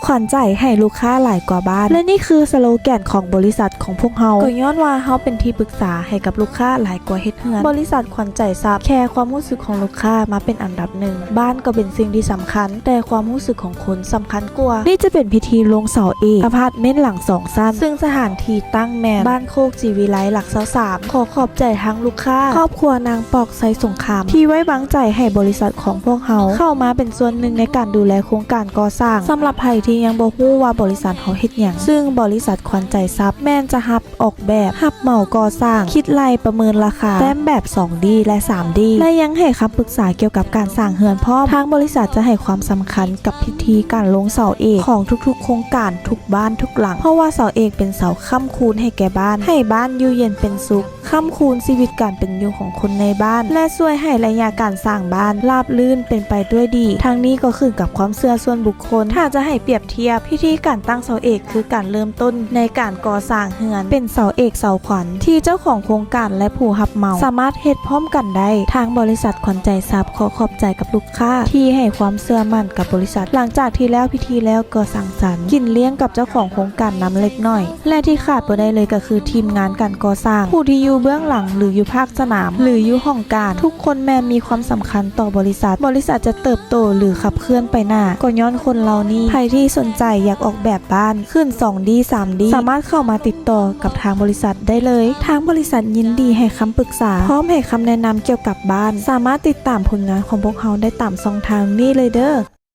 ຂວັນໃຈໃຫ້ລູກຄ້າຫຼາຍກວ່າບ້ານ ແລະນີ້ຄືສະໂລແກນຂອງບໍລິສັດຂອງພວກເຮົາ ກໍຍ້ອນວ່າເຮົາເປັນທີ່ປຶກສາໃຫ້ກັບລູກຄ້າຫຼາຍກວ່າເຮັດເຮືອນ. ບໍລິສັດຂວັນໃຈຊັບ ແຄຄວາມຮູ້ສຶກຂອງລູກຄ້າມາເປັນອັນດັບໜຶ່ງ. ບ້ານກໍເປັນສິ່ງທີ່ສຳຄັນ ແຕ່ຄວາມຮູ້ສຶກຂອງຄົນສຳຄັນກວ່າ. ນີ້ຈະເປັນພິທີລົງເສົາເອກອາພາດເມັນຫຼັງສອງຊັ້ນ ຊຶ່ງສະຖານທີ່ຕັ້ງແມ່ນບ້ານໂຄກສີວິໄລ ຫຼັກຊາວສາມ. ຂໍຂອບໃຈທາງລູກຄ້າ ຄອບຄົວນາງປອກໄຊສົງຄາມ ທີ່ໄວ້ວາງໃຈໃຫ້ບໍລິສັດຂອງພວກເຮົາເຂົ້າມາເປັນສ່ວນໜຶ່ງໃນການດູແລໂຄງການກໍ່ສ້າງ. ສຳລັບໃຜທີ່ຍັງບໍ່ຮູ້ວ່າບໍລິສັດເຮົາເຮັດຫຍັງ, ຊຶ່ງບໍລິສັດຂວັນໃຈຊັບແມ່ນຈະຮັບອອກແບບ, ຮັບເໝົາກໍ່ສ້າງ, ຄິດໄລ່ປະເມີນລາຄາ, ແຕ້ມແບບສອງດີ ແລະສາມດີ ແລະຍັງໃຫ້ຄຳປຶກສາກ່ຽວກັບການສ້າງເຮືອນພ້ອມ. ທາງບໍລິສັດຈະໃຫ້ຄວາມສຳຄັນກັບພິທີການລົງເສົາເອກຂອງທຸກໆໂຄງການ, ທຸກບ້ານ, ທຸກຫຼັງ, ເພາະວ່າເສົາເອກເປັນເສົາຄ້ຳຄູນໃຫ້ແກ່ບ້ານ, ໃຫ້ບ້ານຢູ່ເຢັນເປັນສຸກ, ຄ້ຳຄູນຊີວິດການເປັນຢູ່ຂອງຄົນໃນບ້ານ ແລະຊ່ວຍໃຫ້ໄລຍະການສ້າງບ້ານລາບລື່ນເປັນໄປດ້ວຍດີ. ທັງນີ້ກໍຂຶ້ນກັບຄວາມເຊື່ອສ່ວນບຸກຄົນ. ຖ້າຈະໃຫ້ປຽບທຽບ, ພິທີການຕັ້ງເສົາເອກຄືການເລີ່ມຕົ້ນໃນການກໍ່ສ້າງເຮືອນ, ເປັນເສົາເອກເສົາຂວັນທີ່ເຈົ້າຂອງໂຄງການ ແລະຜູ້ຮັບເໝົາສາມາດເຮັດພ້ອມກັນໄດ້. ທາງບໍລິສັດຂວັນໃຈຊັບຂໍຂອບໃຈກັບລູກຄ້າທີ່ໃຫ້ຄວາມເຊື່ອໝັ້ນກັບບໍລິສັດ. ຫຼັງຈາກທີ່ແລ້ວພິທີແລ້ວກໍສັງສັນ, ກິນລ້ຽງກັບເຈົ້າຂອງໂຄງການນຳເລັກນ້ອຍ. ແລະທີ່ຂາດບໍ່ໄດ້ເລີຍກໍຄືທີມງານການກໍ່ສ້າງ, ຜູ້ທີ່ຢູ່ເບື້ອງຫຼັງ ຫຼື ຢູ່ພາກສະໜາມ ຫຼື ຢູ່ຫ້ອງການ. ທຸກຄົນແມ່ນມີຄວາມສຳຄັນຕໍ່ບໍລິສັດ. ບໍລິສັດຈະເຕີບໂຕ ຫຼື ຂັບເຄື່ອນໄປໜ້າ ກໍຍ້ອນຄົນເຫຼົ່ານີ້. ໃຜທີ່ສົນໃຈຢາກອອກແບບບ້ານ, ຂຶ້ນສອງດີ ສາມດີ ສາມາດເຂົ້າມາຕິດຕໍ່ກັບທາງບໍລິສັດໄດ້ເລີຍ. ທາງບໍລິສັດຍິນດີໃຫ້ຄຳປຶກສາ ພ້ອມໃຫ້ຄຳແນະນຳກ່ຽວກັບບ້ານ. ສາມາດຕິດຕາມຜົນງານຂອງພວກເຮົາໄດ້ຕາມຊ່ອງທາງນີ້ເລີຍເດີ້.